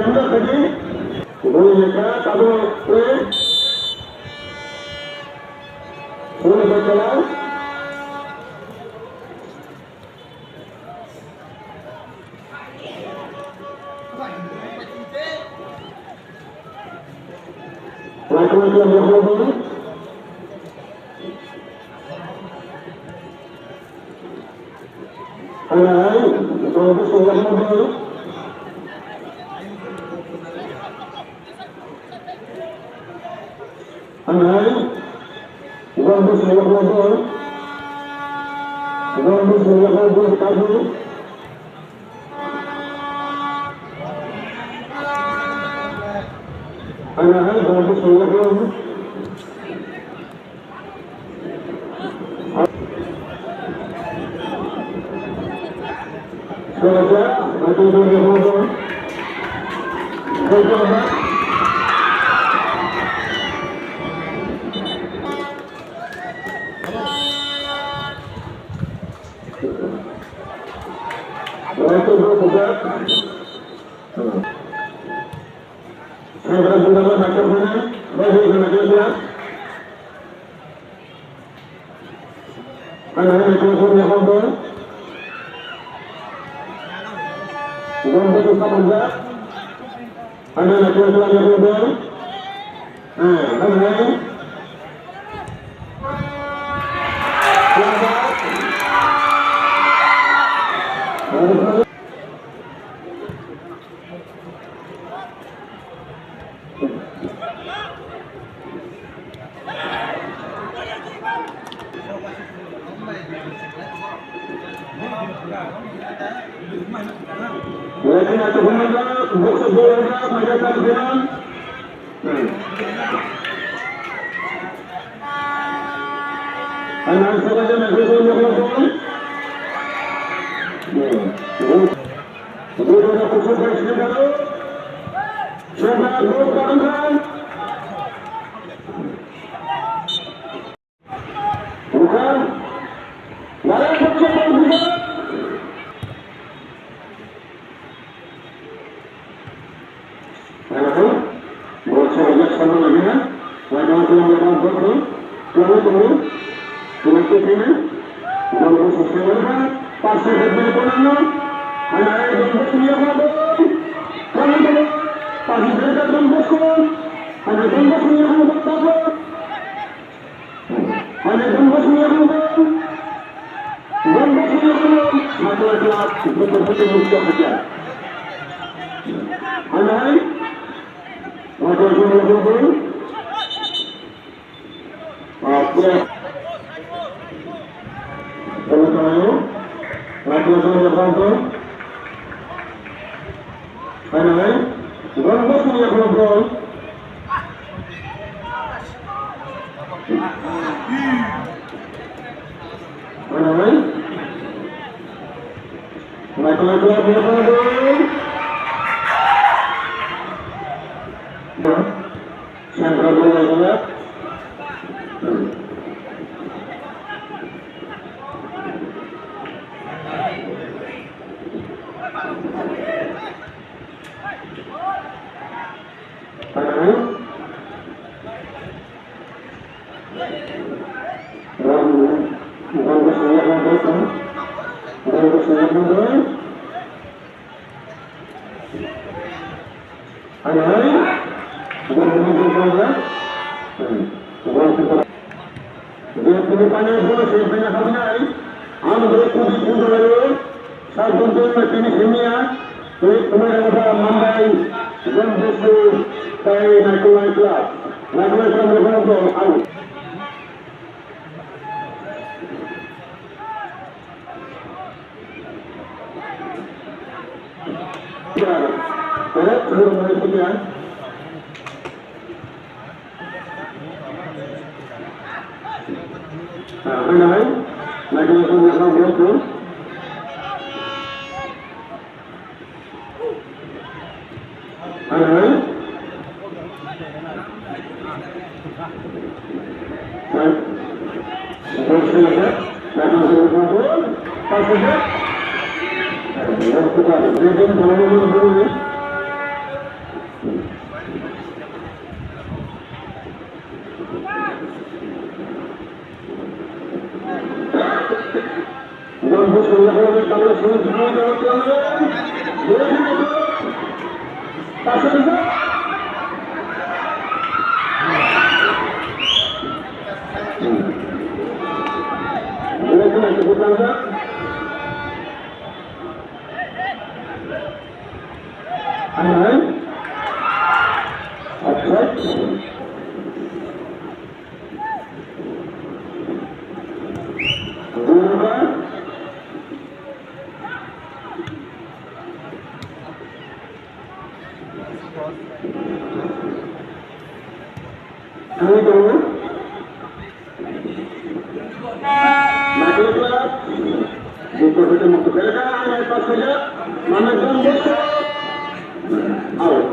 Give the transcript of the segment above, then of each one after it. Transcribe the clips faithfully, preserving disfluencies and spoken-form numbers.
Camera ready. Bui lekha tabuk play. Bui lekha chala. Laki laki yang berhubung. Hai, bagus yang berhubung. Anai, gol bwskango gol, gol bwskango gol, gol kabu. Anai, gol bwskango gol. Ano hai naikol khlai yaphang bo. Bom bo tongkha manjak. Ano naikol khlai yaphang bo. Ah, ano hai. Central ball laijak. Hai, hai. Gol ni gol ya. Hmm. Gol kita. Dia punya panel gol, saya punya kabinet. Ang gol kudi kudi lalu. Sabun tu mati ni sini ya. Ini pemain apa Mumbai. Gol besi. Kai Naikul Naikul. Naikul Naikul. Out. Hai hai, naikhe naikhe naikhe naikhe. Hai hai. Hai. Bol sini ya. Naikhe naikhe naikhe. Pas ya. Yang kita, dia pun kalau mau dulu ya. Offside. Thangwi tongo. Michael Clark. Buko hete muktu kaya kaya, ang ai pas kaya. Mame John Bosco. Out.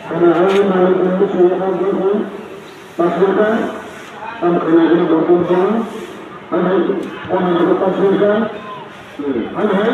Kono hai malik ni sini kan dia pun pas kita, kan kena gini botol pun, kan hai, kono juga pas kita, kan hai.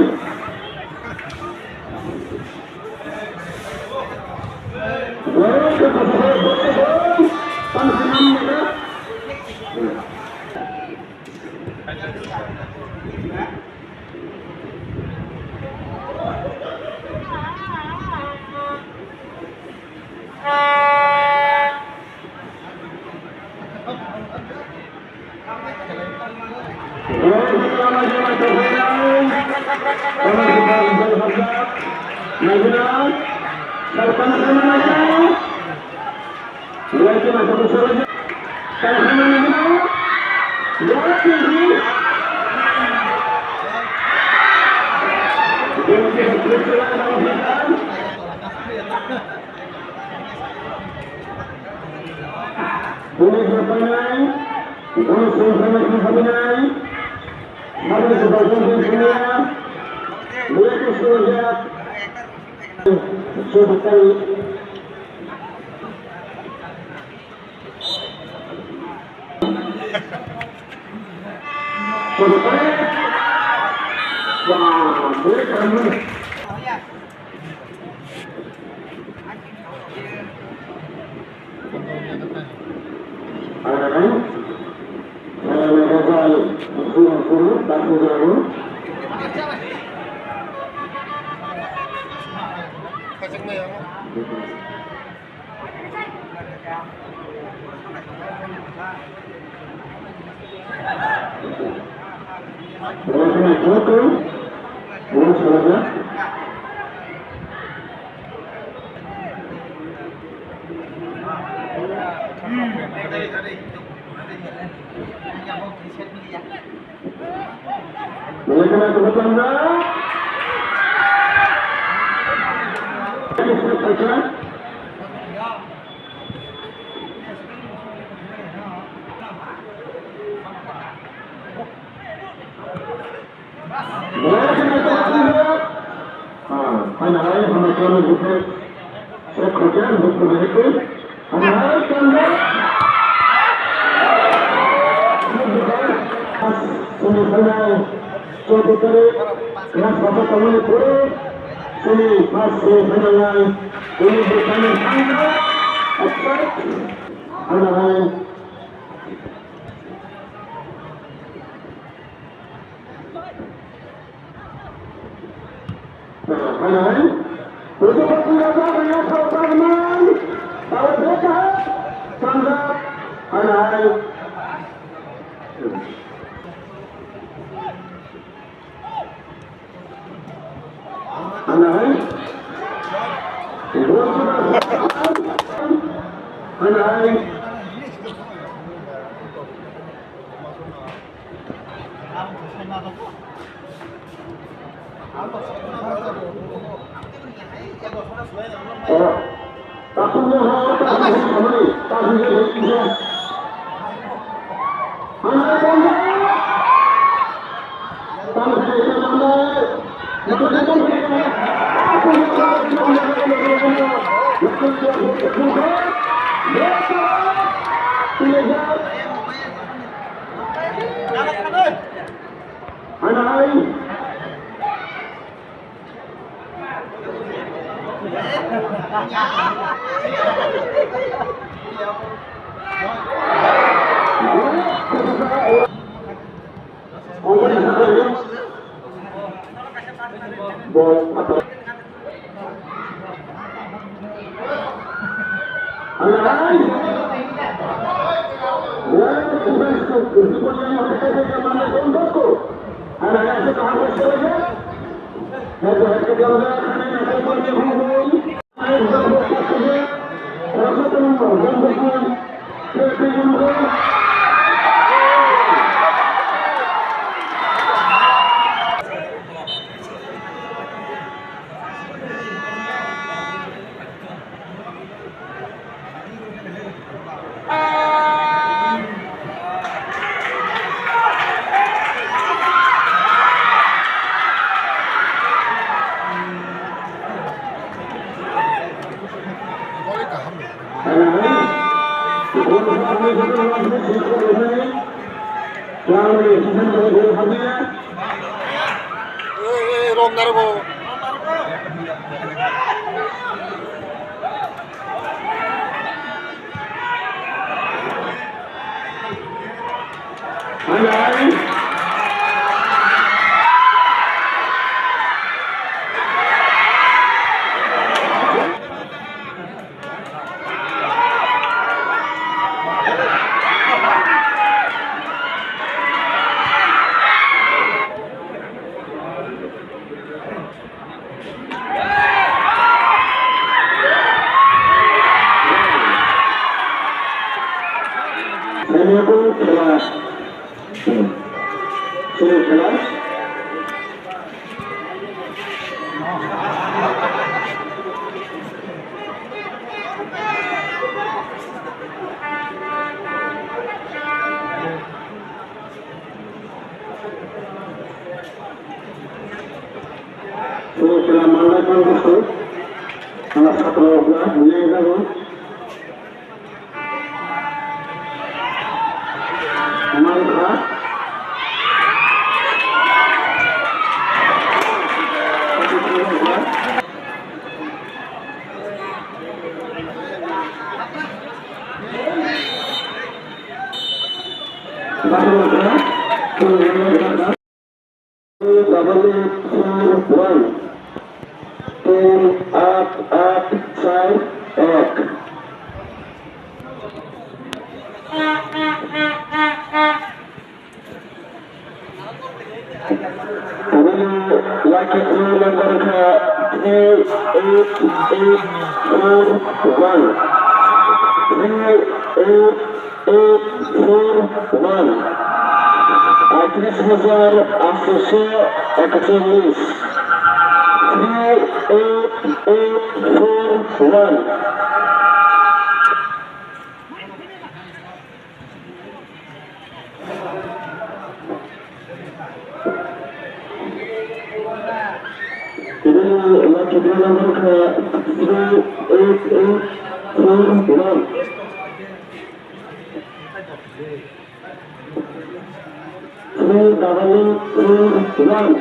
Police berpanai, police berpanai, police berpanai, police berpanai. Semifinal chwddo tarik, class basa tongmani pore, semi first semifinal nai, tini bwsani final, excited, ano hai. Chwla manlai manjago, ang sakno wngkha, nini jago. Mankha. Double eight four one, তিন আট আট চার এক। Lucky draw number kha three eight eight four one, three eight eight four one. Atris hajar atso ekchollis. Three eight eight four one. Ini lagi dia nomor ke three eight eight four one. Three double eight four one.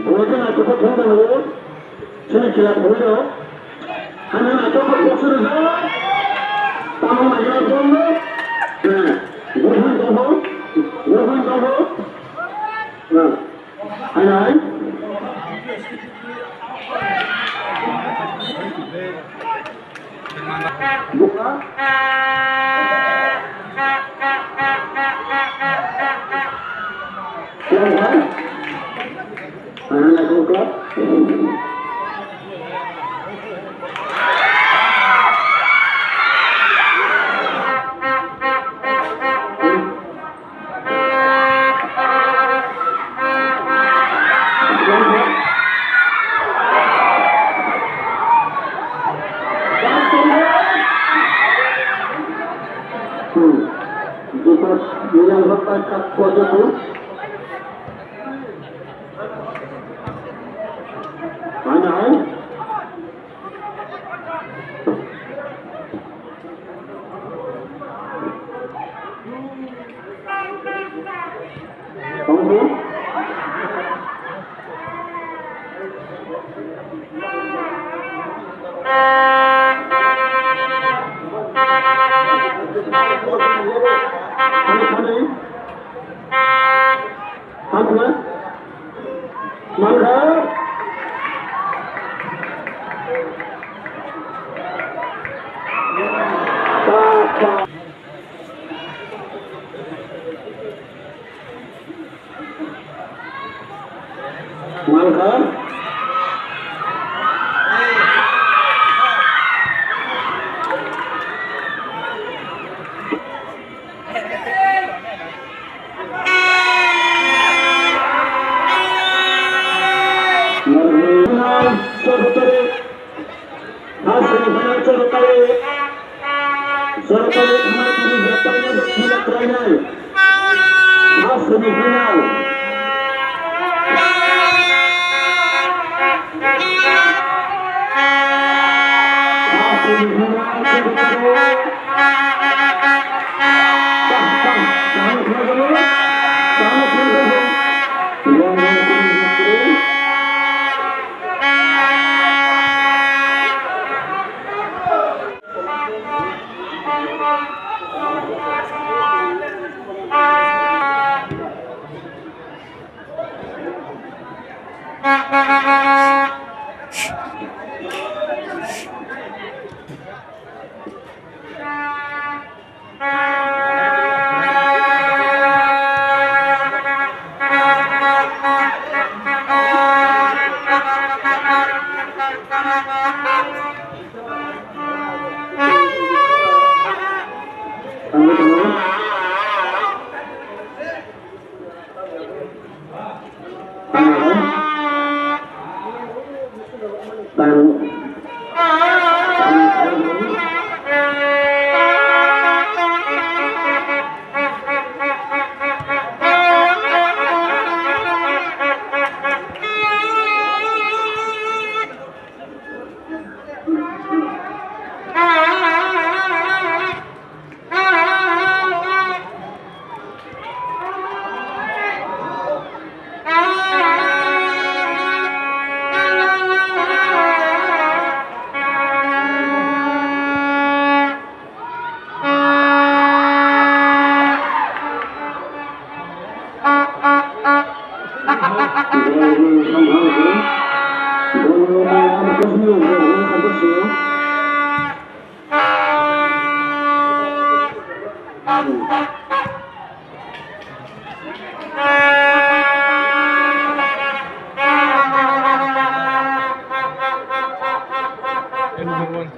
Boyakhe naithotok khe tonglaio. Chini kila phunirok. Haino naithotok khe box rijak. Tamo naikhe bondo. Eh, buphang tongbo. Buphang tongbo. Eh, haino hai. Hmm. Jeput Miral Hotta cup pojok. Mana hai? Hapna? Mankha? Mankha? Sorkari, sorkari, sorkari, sorkari, sorkari, sorkari, Last semifinal. Last semifinal. One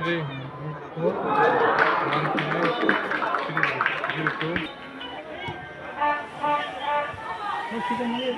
three, one three, three zero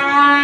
two.